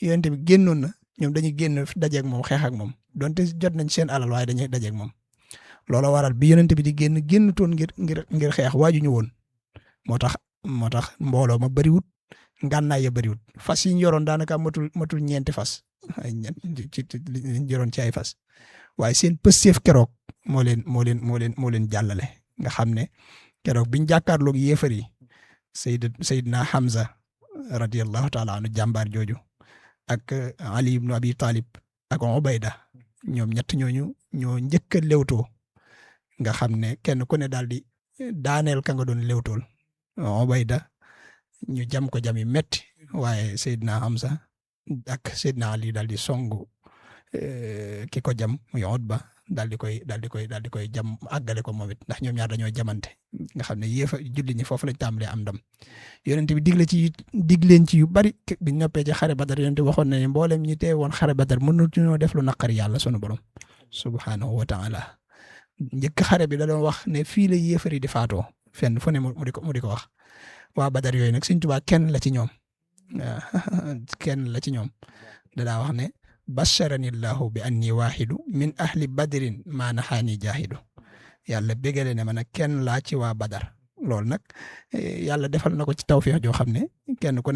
yonent bi génnoon na ñoom dañuy génn dajeeg moom xeex ak moom donte jot nañ seen alal waaye dañuy dajeeg moom looloo waral bi yonent bi di génn toon ngir xeex waaju ñu woon moo tax mbooloo ma bëriwut ngànnaay ya bëriwut fas yi ñu yoroon daanaka matul ñeenti fas ci liñ yoroon ci ay fas waaye seen pësteef keroog moo leen jàllale nga xam ne keroog biñ jàkkaarloog yéefar yi Seydina Hamza radiyallahu taala anhu jàmbaar jooju ak Ali ibnu Abi Talib ak Ubayda ñoom ñett ñooñu ñoo njëkk a lewtoo nga xam ne kenn ku ne daal di daaneel ka nga doon lewtool Ubayda ñu jam ko jam yi metti waaye Seydina Hamza ak Seydina Ali daal di songu ki ko jam muy Utba daal di koy jam àggale ko moom it ndax ñoom ñaar dañoo jamante nga xam ne julli ñi foofu lañ tàmbalee am ndam yonent bi digleen ci yu bari biñ noppee ci xare Badar yonent bi waxoon na ne mboolem ñi tee woon xare Badar mënuñoo def lu naqari yàlla sunu borom subhanahu wa taala njëkk xare bi da doon wax ne fii la yéefar yi di faatoo fenn fu ne mu di ko wax waa Badar yooyu nag Sëñ Tuubaa kenn la ci ñoom dadaa wax ne basharani llahu bi anni waahidu min ahli badrin maa naxaani jaahidu yàlla bégale ne ma nag kenn laa ci waa Badar loolu nag yàlla defal na ko ci tawfeex joo xam ne kenn ku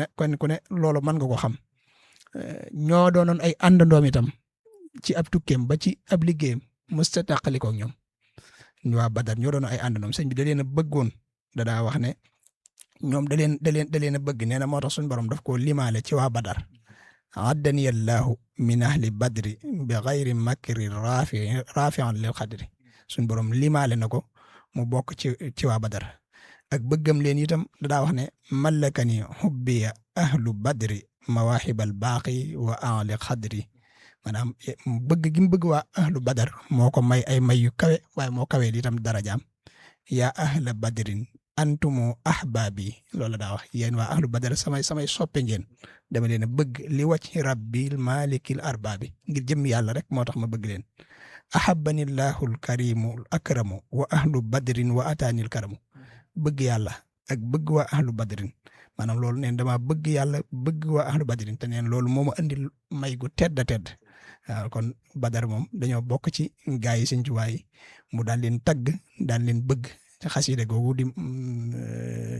ne loolu mën nga ko xam ñoo doonoon ay àndandoom itam ci ab tukkeem ba ci ab liggéeyam mësta tàqalikoo ak ñoom waa Badar ñoo doon ay àndandoom sëñ bi da leen a bëggoon dadaa wax ne ñoom da leen a bëgg nee na moo tax suñu borom daf koo limaale ci waa Badar addani allahu min ahli badri bi gayri makri rafian lil xadri suñ borom limaale na ko mu bokk ci waa Badar ak bëggam leen itam dadaa wax ne mallakani hubbiya ahlu badri mawahibal baaqi wa ali xadri maanaam bëgg gi mu bëgg waa ahlu Badar moo ko may ay may yu kawe waaye moo kaweel itam darajaam yaa ahla badrin antumu ahbaabi loolu daa wax yéen waa ahlu Badar samay soppe ngeen dama leen a bëgg li wàcc rabbil malikil arbaabi ngir jëm yàlla rek moo tax ma bëgg leen ahabbani llahul karimul akramu wa ahlu badrin wa ataanil karamu bëgg yàlla ak bëgg waa ahlu badrin maanaam loolu neen dama bëgg yàlla bëgg waa ahlu badrin te neen loolu moo ma andil may gu tedd waaw kon Badar moom dañoo bokk ci gaa yi Sëñ Tuubaa yi mu daan leen tagg daan leen bëgg ci xasida googu di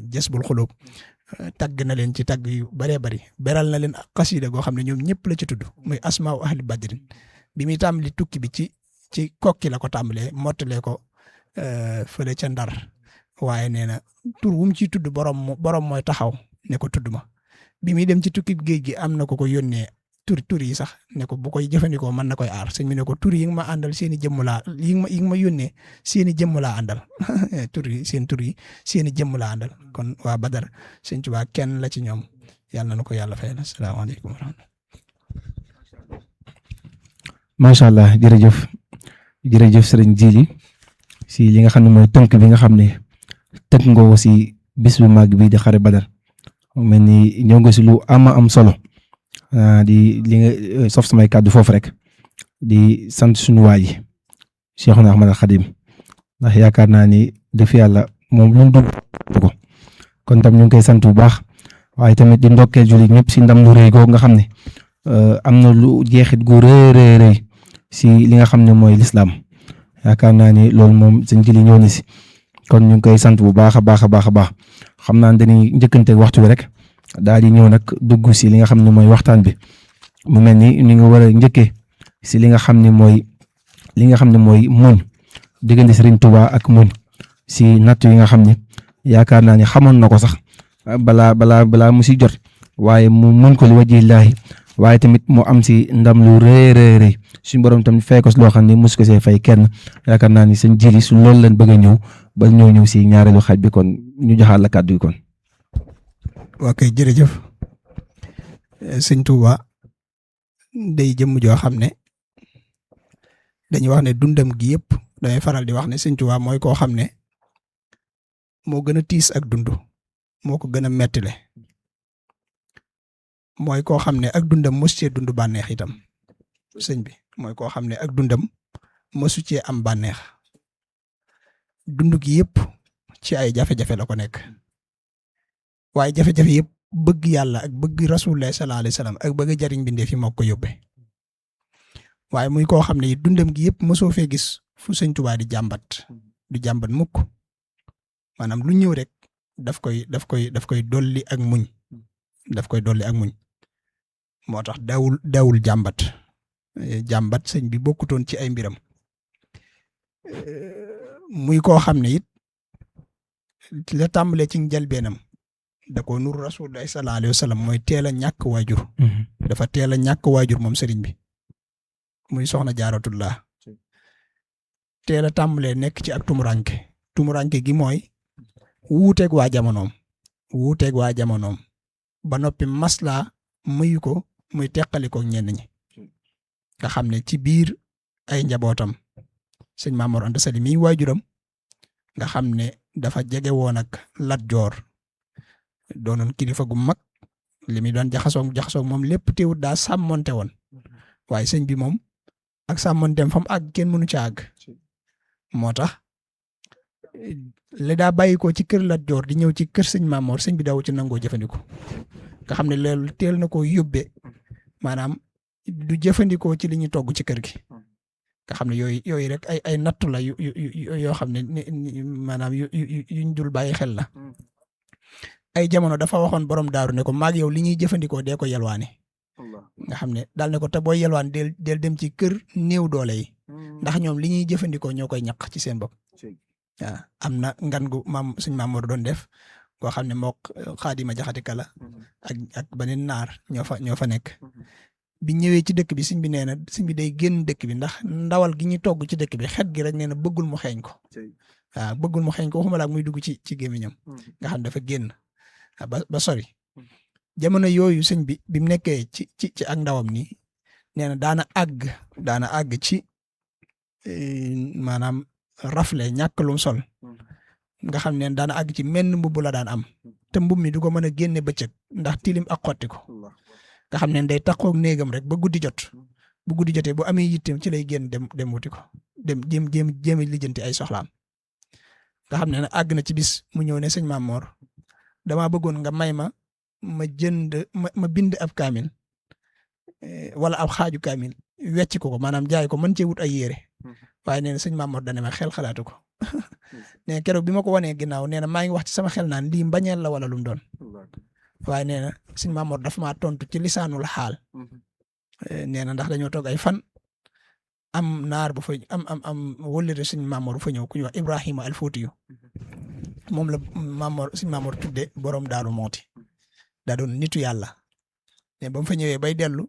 Jasbul Xulub tagg na leen ci tagg yu baree bari beral na leen xasida goo xam ne ñoom ñëpp la ci tudd muy asmaa'u ahli badrin bi muy tàmbali tukki bi ci kokki la ko tàmbalee mottalee ko fële ca Ndar waaye nee na tur wu mu ciy tudd borom mooy taxaw ne ko tudd ma bi muy dem ci tukki géej gi am na ko yónnee tur yi sax ne ko bu koy jëfandikoo mën na koy aar sëñ bi ne ko tur yi nga ma àndal seeni jëmm laa yi nga ma yónnee seeni jëmm laa àndal tur yi seeni jëmm laa àndal kon waa Badar Sëñ Tuubaa kenn la ci ñoom yàlla na ko yàlla fayal asalaamaaleykum wa rahmatulah. macha allah jërëjëf sëriñ Jili si li nga xam ne mooy tënk bi nga xam ne tënk nga ko si bis bu màgg bi di xare Badar mel ni ñëw nga si lu am solo. di li nga sof samay kàddu foofu rek di sant suñu waa ji Cheikhuna Ahmad Khadim ndax yaakaar naa ni def yàlla moom lu mu dugg ko kon tam ñu ngi koy sant bu baax waaye tamit di ndokkeel jullit ñëpp si ndam lu rëy googu nga xam ne am na lu jeexit gu rëy si li nga xam ne mooy lislaam yaakaar naa ni loolu moom sëñ Jili ñëw na si kon ñu ngi koy sant bu baax a baax xam naa dañuy njëkkante waxtu bi rek. daal di ñëw nag dugg si li nga xam ne mooy waxtaan bi mu mel ni nga war a njëkkee si li nga xam ne mooy muñ diggante Serigne Touba ak muñ si natt yi nga xam ne yaakaar naa ne xamoon na ko sax balaa mu si jot waaye mu muñ ko li wajhillaahi waaye tamit mu am si ndam lu rëy suñu borom tamit fay ko si loo xam ne mosu ko see fay kenn yaakaar naa ni seen Jili su loolu leen bëgg a ñëw ba ñëw si ñaareelu xaaj bi kon ñu joxaat la kàddu yi kon. ok jërëjëf Sëñ Tuuba day jëmm joo xam ne dañuy wax ne dundam gi yëpp damay faral di wax ne Sëñ Tuuba mooy koo xam ne moo gën a tiis ak dund moo ko gën a mettile mooy koo xam ne ak dundam mosu cee dund bànneex itam sëñ bi mooy koo xam ne ak dundam mosu cee am bànneex dund gi yëpp ci ay jafe-jafe la ko nekk waaye jafe-jafe yëpp bëgg yàlla ak bëgg rasulullah sallallahu alayhi wasallam ak bëgg jariñ bindee fi moo ko yóbbee waaye muy koo xam ne dundam gi yëpp mosoo fee gis fu sëñ Tuubaa di jàmbat du jàmbat mukk maanaam lu ñëw rek daf koy dolli ak muñ moo tax daawul jàmbat sëñ bi bokkutoon ci ay mbiram muy koo xam ne it la tàmbalee ci njëlbeenam da ko nur rasulullah sallallahu alayhi wasallam mooy teel a ñàkk waajur dafa teel a ñàkk waajur moom sëriñ bi muy soxna jaaratullah teel a tàmbalee nekk ci ak tumuranke gi mooy wuuteeg waa jamonoom ba noppi maslaa mayu ko muy teqalikoo ñenn ñi nga xam ne ci biir ay njabootam sëñ Maamor Anta Sali mi waajuram nga xam ne dafa jege woon ak Lat Joor doonoon kilifa gu mag li muy doon jaxasoo moom lépp teewut daa sàmmonte woon waaye sëñ bi moom ak sàmmonteem fam àgg kenn mënu ca àgg moo tax li daa bàyyi ko ci kër Lat Joor di ñëw ci kër sëñ Maamor sëñ bi daaw ci nangoo jëfandikoo nga xam ne loolu teel na koo yóbbee maanaam du jëfandikoo ci li ñu togg ci kër gi nga xam ne yooyu rek ay nattu la yoo xam ne maanaam yuñ dul bàyyi xel la ay jamono dafa waxoon borom daaru ne ko maag yow li ñuy jëfandikoo dee ko yelwaane nga xam ne daal ne ko te booy yelwaan del dem ci kër néew doole yi ndax ñoom li ñuy jëfandikoo ñoo koy ñaq ci seen bopp waaw am na ngan gu suñ Maamor doon def koo xam ne mook Xaadima Jaxate Kala ak beneen naar ñoo fa nekk bi ñëwee ci dëkk bi sëñ bi nee na sëñ bi day génn dëkk bi ndax ndawal gi ñuy togg ci dëkk bi xet gi rek nee na bëggul mu xeeñ ko waaw bëggul mu xeeñ ko waxuma la ak muy dugg ci gémmiñam nga xam dafa génn ba sori jamono yooyu sëñ bi mu nekkee ci ak ndawam nii nee na daana àgg ci maanaam rafle ñàkk lum sol nga xam ne daana àgg ci menn mbubb la daan am te mbubb mi du ko mën a génne bëccëg ndax tilim ak xotti ko nga xam ne day taxaw néegam rek ba guddi jot bu guddi jotee bu amee yitteem ci lay génn dem wuti ko dem jéem lijjanti ay soxlaam nga xam ne àgg na ci bis mu ñëw ne sëñ Maamor damaa bëggoon nga may ma bind ab kaamil wala ab xaaju kaamil wecc ko maanaam jaay ko mën cee wut ay yére waaye nee na sëñ Maamor dane ma xel xalaatu ko nee keroog bi ma ko wanee ginnaaw nee na maa ngi wax ci sama xel naan lii mbañeel la wala lum doon waaye nee na sëñ Maamor dafa maa tontu ci lisaanul xaal nee na ndax dañoo toog ay fan am naar bu fa am wëllëre sëñ Maamor bu fa ñëw ku ñuy wax Ibrahima al Fuutiyu moom la sëñ Maamor tudde borom Daaru Mooti daa doon nitu yàlla mais ba mu fa ñëwee bay dellu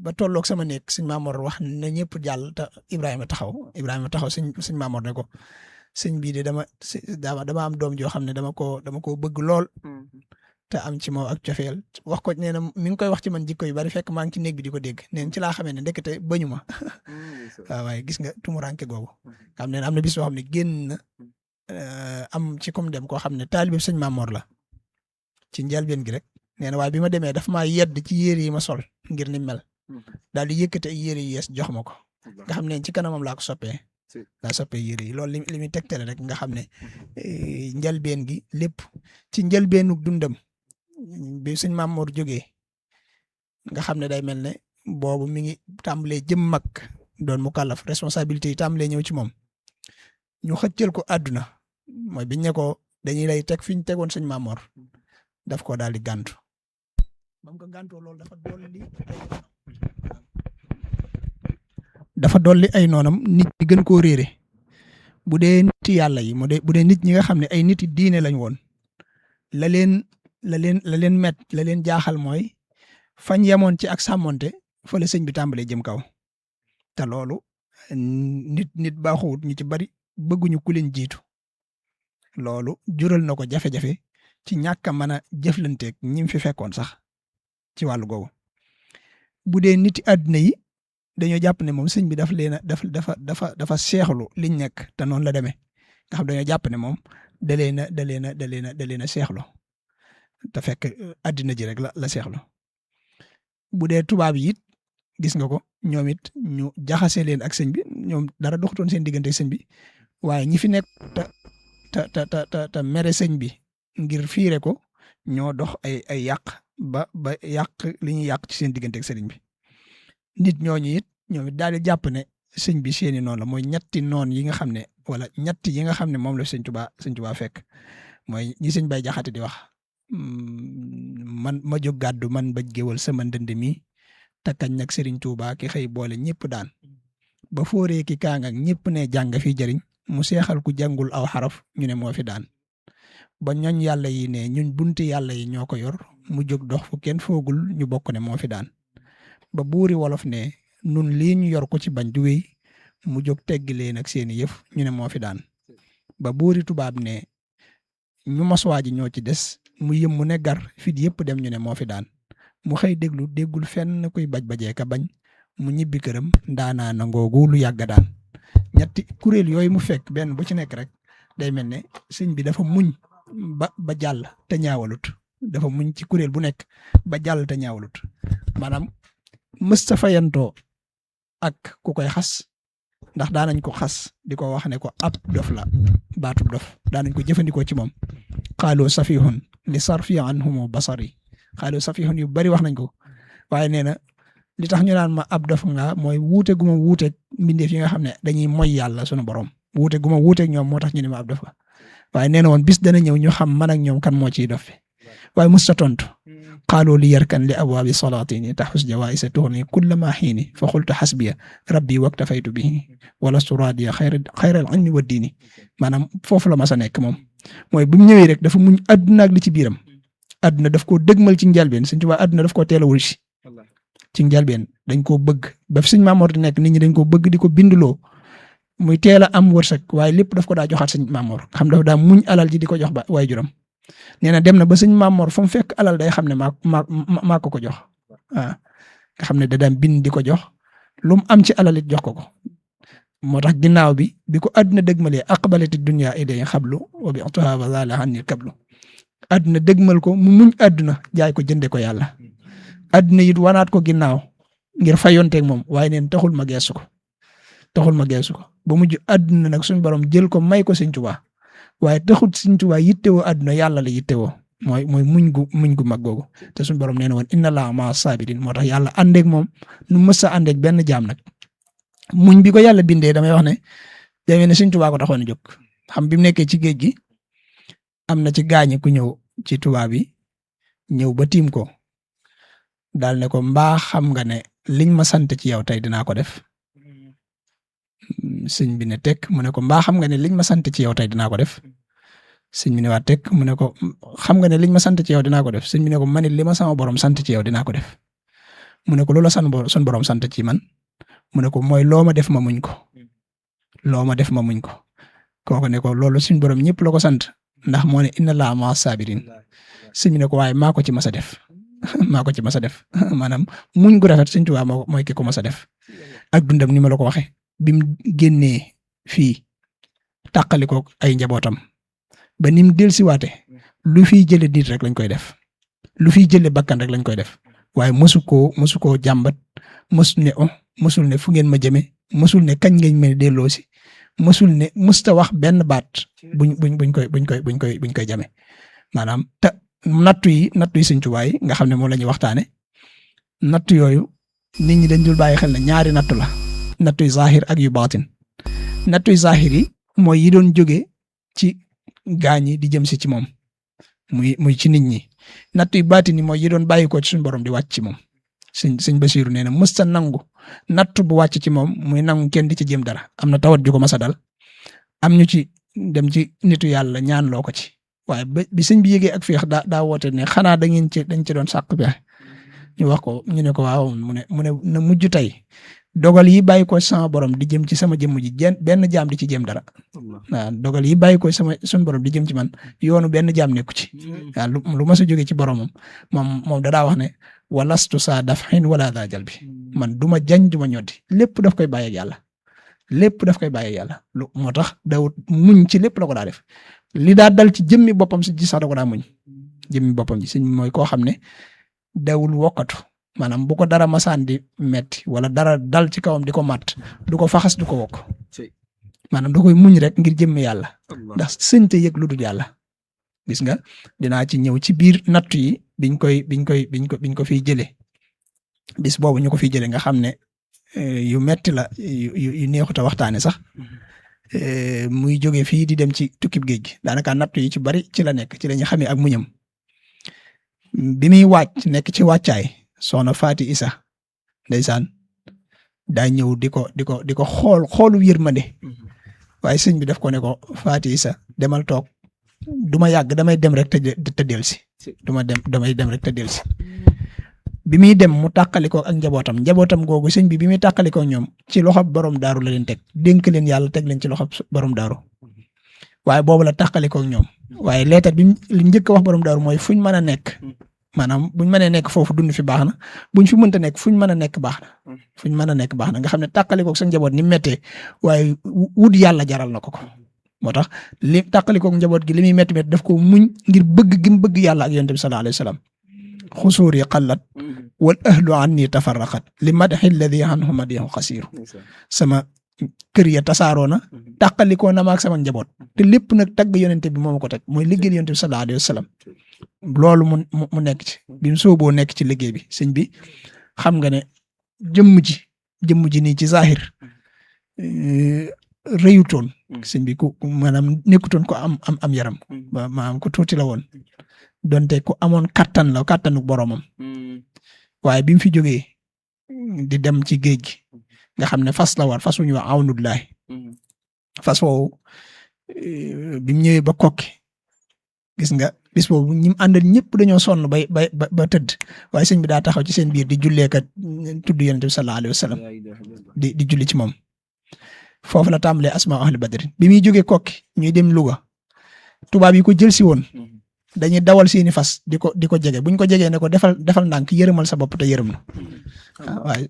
ba tolloog sama nekk sëñ Maamor wax na ñëpp jàll te Ibrahima taxaw sëñ Maamor ne ko sëñ bii de dama am doom joo xam ne dama koo bëgg lool te am ci moom ak cofeel wax ko nee na mi ngi koy wax ci man jikko yu bari fekk maa ngi ci néeg bi di ko dégg neen ci laa xamee ne ndekete bañu ma waaw waaye gis nga tumuranke googu xam ne am na bis boo xam ne génn na am ci comme dem koo xam ne taalibe sëñ Maamor la ci njëlbeen gi rek nee na waaye bi ma demee daf maa yedd ci yére yi ma sol ngir ni mel daal di yëkkate ay yére yu yees jox ma ko nga xam ne ci kanamam laa ko soppee yére yi loolu li muy tegtale rek nga xam ne njëlbeen gi lépp ci njëlbeenu dundam bi sëñ Maamor jógee nga xam ne day mel ne boobu mi ngi tàmbalee jëm mag doon mu kàllaf responsabilité yi tàmbalee ñëw ci moom ñu xëccal ko àdduna mooy biñ ne ko dañuy lay teg fi ñu tegoon sëñ Maamor daf ko daal di gàntu ba mu ko gàntoo loolu dafa dolli ay noonam nit ñi gën koo réere bu dee nit yàlla yi bu dee nit ñi nga xam ne ay nit diine lañ woon la leen jaaxal mooy fañ yemoon ci ak sàmmonte fa la sëñ bi tàmbalee jëm kaw te loolu nit baaxuwut ñu ci bari bëgguñu ku leen jiitu loolu jural na ko jafe-jafe ci ñàkk a mën a jëflanteeg ñi fi fekkoon sax ci wàllu googu bu dee nit àddina yi dañoo jàpp ne moom sëñ bi dafa seexlu liñ nekk te noonu la demee nga xam dañoo jàpp ne moom da leen a seexlu te fekk àddina ji rek la seexlu bu dee tubaab yi it gis nga ko ñoom it ñu jaxase leen ak sëñ bi ñoom dara doxutoon seen diggante sëñ bi waaye ñi fi nekk te mere sëñ bi ngir fiire ko ñoo dox ay yàq ba yàq li ñuy yàq ci seen diggante ak sëriñ bi nit ñooñu it ñoom it daal di jàpp ne sëñ bi seeni noonu la mooy ñetti noon yi nga xam ne wala ñetti yi nga xam ne moom la sëñ Tuubaa fekk mooy ñi sëñ Bay Jaxate di wax man ma jóg gàddu man bëj géwal sama ndënd mi te kañ nag sëriñ Tuubaa ki xëy boole ñëpp daan ba fooree ki kaang ak ñëpp ne jàng fi jëriñ mu seexal ku jàngul aw xaraf ñu ne moo fi daan ba ñooñ yàlla yi ne ñun bunti yàlla yi ñoo ko yor mu jóg dox fu kenn foogul ñu bokk ne moo fi daan ba buuri wolof ne nun lii ñu yor ko ci bañ du wéy mu jóg teggi leen ak seeni yëf ñu ne moo fi daan ba buuri tubaab ne ñu moswaa ji ñoo ci des mu yëm mu ne gar fit yëpp dem ñu ne moo fi daan mu xëy déggul fenn kuy baj-bajee ka bañ mu ñibbi këram ndaanaa nangoogu lu yàgga daan ñetti kuréel yooyu mu fekk benn bu ci nekk rek day mel ne sëñ bi dafa muñ ba jàll te ñaawalut dafa muñ ci kuréel bu nekk ba jàll te ñaawalut maanaam mësta fayantoo ak ku koy xas ndax daanañ ko xas di ko wax ne ko ab dof la baatub dof daanañ ko jëfandikoo ci moom xaaloo safihun li sarfi anhumu basari xaaloo safihun yu bari wax nañ ko waaye nee na li tax ñu naan ma ab dof nga mooy wuute gu ma wuuteeg mbindeef yi nga xam ne dañuy moy yàlla sunu borom wuute gu ma wuuteeg ñoom moo tax ñu ne ma ab dof la waaye nee na woon bis dana ñëw ñu xam man ak ñoom kan moo ciy dof fi waaye musta tontu xaaloo li yarkan li abwaabi salaatini taxus jawaisa tuxni kullama xiini fa xultu xasbiya rabbi waktafaytu bihi wala suraadiya xayral ilmi wa diini maanaam foofu la mas a nekk moom mooy bu mu ñëwee rek dafa muñ àdduna ak li ci biiram àdduna daf koo dëgmal ci njëlbeen Sëñ Tuubaa àdduna daf koo teel a wul si ci njëlbeen dañ koo bëgg ba fi Sëñ Maamoor di nekk nit ñi dañ koo bëgg di ko binduloo muy teel a am wërsëg waaye lépp daf ko daa joxaat Sëñ Maamoor xam dafa daa muñ alal ji di ko jox ba waay juram nee na dem na ba Sëñ Maamoor fu mu fekk alal day xam ne maa ko jox waaw nga xam ne da daan bind di ko jox lu mu am ci alal it jox ko moo tax ginnaaw bi ko àdduna dëgmalee aqbalati dunya ilayhi xablu wa bi atuha wa zala anni kablu àdduna dëgmal ko mu muñ àdduna jaay ko jënde ko yàlla àdduna it wanaat ko ginnaaw ngir fayonteeg moom waaye neen taxul ma geesu ko ba mujj àdduna nag suñu borom jël ko may ko Sëñ Tuubaa waaye taxul Sëñ Tuubaa yittewoo àdduna yàlla la yittewoo mooy muñ gu mag googu te suñu borom nee na woon inna Allaaha ma'a saabiriin moo tax yàlla àndeeg moom nu mës a àndeeg benn jaam nag muñ bi ko yàlla bindee damay wax ne demee ne Sëñ Tuubaa ko taxoon a jóg xam bi mu nekkee ci géej gi am na ci gaañi ku ñëw ci tubaab bi ñëw ba tiim ko daal ne ko mbaa xam nga ne liñ ma sant ci yow tey dinaa ko def sëñ bi ne tekk mu ne ko mbaa xam nga ne liñ ma sant ci yow tey dinaa ko def sëñ bi ne waa tekk mu ne ko xam nga ne liñ ma sant ci yow dinaa ko def sëñ bi ne ko man it li ma sama borom sant ci yow dinaa ko def mu ne ko loola sun borom sant ci man mu ne ko mooy loo ma def ma muñ ko kooku ne ko loolu suñ borom ñëpp la ko sant ndax moo ne inna Allaaha ma'a saabiriin sëñ bi ne ko waaye maa ko ci mas a def maanaam muñ gu rafet Sëñ Tuubaa mooy ki ko mas a def ak dundam ni ma la ko waxee bi mu génnee fii tàqali ko ay njabootam ba ni mu dellusiwaate lu fiy jële nit rek lañ koy def lu fiy jële bakkan rek lañ koy def waaye mësu koo jàmbat mësul ne fu ngeen ma jëme mësul ne kañ ngeen mën a delloo si mësta wax benn baat buñ koy jame maanaam te nattu yi Sëñ Tuubaa yi nga xam ne moom la ñuy waxtaane nattu yooyu nit ñi dañ dul bàyyi xel ne ñaari nattu la nattu yu zahir ak yu baatin nattu yu zahir yi mooy yi doon jóge ci gaañ yi di jëm si ci moom muy ci nit ñi nattu yu baatin yi mooy yi doon bàyyi ko ci suñu borom di wàcc ci moom sëñ Basiiru nee na mësta nangu nattu bu wàcc ci moom muy nangu kenn di ci jëm dara am na tawat ju ko mas a dal am ñu ci dem ci nitu yàlla ñaan loo ko ci waaye bi sëñ bi yégee ak féex daa woote ne xanaa dañ ci doon sàq bi ñu wax ko ñu ne ko waaw mu ne na mujj tey dogal yi bàyyi ko sama borom di jëm ci sama jëmm ji benn jaam di ci jëm dara waaw dogal yi bàyyi ko suñu borom di jëm ci man yoonu benn jaam nekku ci waaw lu ma sa jógee ci boromam moom dadaa wax ne walastu saa daf'in wala daa jalbi man du ma jañ du ma ñoddi lépp daf koy bàyyi ak yàlla moo tax dawut muñ ci lépp la ko daa def li daa dal ci jëmmi boppam si ji sax da ko daa muñ jëmmi boppam ji sëñ mooy koo xam ne dawul wokkatu maanaam bu ko dara masaan di metti wala dara dal ci kawam di ko mat du ko faxas du ko wokk maanaam da koy muñ rek ngir jëmmi yàlla ndax sëñ te yëg lu dul yàlla gis nga dinaa ci ñëw ci biir nattu yi biñ ko fiy jëlee bis boobu ñu ko fiy jëlee nga xam ne yu metti la yu neexut a waxtaane sax muy jóge fii di dem ci tukkib géej gi daanaka nattu yi ci bari ci la nekk ci la ñu xamee ak muñam bi muy wàcc nekk ci wàccaay soxna Faati Isa ndeysaan daa ñëw di ko xoolu yërmande waaye sëñ bi def ko ne ko Faati Isa demal toog duma yàgg damay dem rek te delsi damay dem rek te delsi bi muy dem mu tàqalikoo ak njabootam googu sëñ bi muy tàqalikoo ñoom ci loxob borom daaru la leen teg dénk leen yàlla teg leen ci loxob borom daaru waaye boobu la tàqalikoo ñoom waaye leetar bi li njëkk a wax borom daaru mooy fuñ mën a nekk maanaam buñ mënee nekk foofu dund fi baax na buñ fi mënta nekk fuñ mën a nekk baax na fuñ mën a nekk baax na nga xam ne tàqalikoo sa njaboot ni méttee waaye wut yàlla jaral na ko moo tax li tàqalikoo njaboot gi li muy métti daf ko muñ ngir bëgg gi mu bëgg yàlla ak yonent bi sallallahu alayhi wa sallam xusuuri qallat wal ahlu anni tafarraqat li madhi alladi anhu madihu xasiiru sama kër ya tasaaroo na tàqalikoo na ma ak sama njaboot te lépp nag tagg yonent bi moo ma ko teg mooy liggéey yonent bi sallallahu alayhi wa sallam loolu mu nekk ci bi mu sooboo nekk ci liggéey bi sëñ bi xam nga ne jëmm ji nii ci zahir rëyutoon sëñ bi ku maanaam nekkutoon ko am yaram maanaam ku tuuti la woon donte ku amoon kattanu boromam waaye bi mu fi jógee di dem ci géej gi nga xam ne fas la war fas wu ñu wax awnullahi fas woowu bi mu ñëwee ba kokki gis nga bis boobu ñi mu àndal ñëpp dañoo sonn ba tëdd waaye sëñ bi daa taxaw ci seen biir di julleekat tudd yonent bi sallallahu alayhi wa sallam di julli ci moom foofu la tàmbalee asmaa ahli badri bi muy jógee kokki ñuy dem Louga tubaab yi ko jël si woon dañuy dawal seeni fas di ko jege buñ ko jegee ne ko defal ndànk yërëmal sa bopp te yërëm na waaye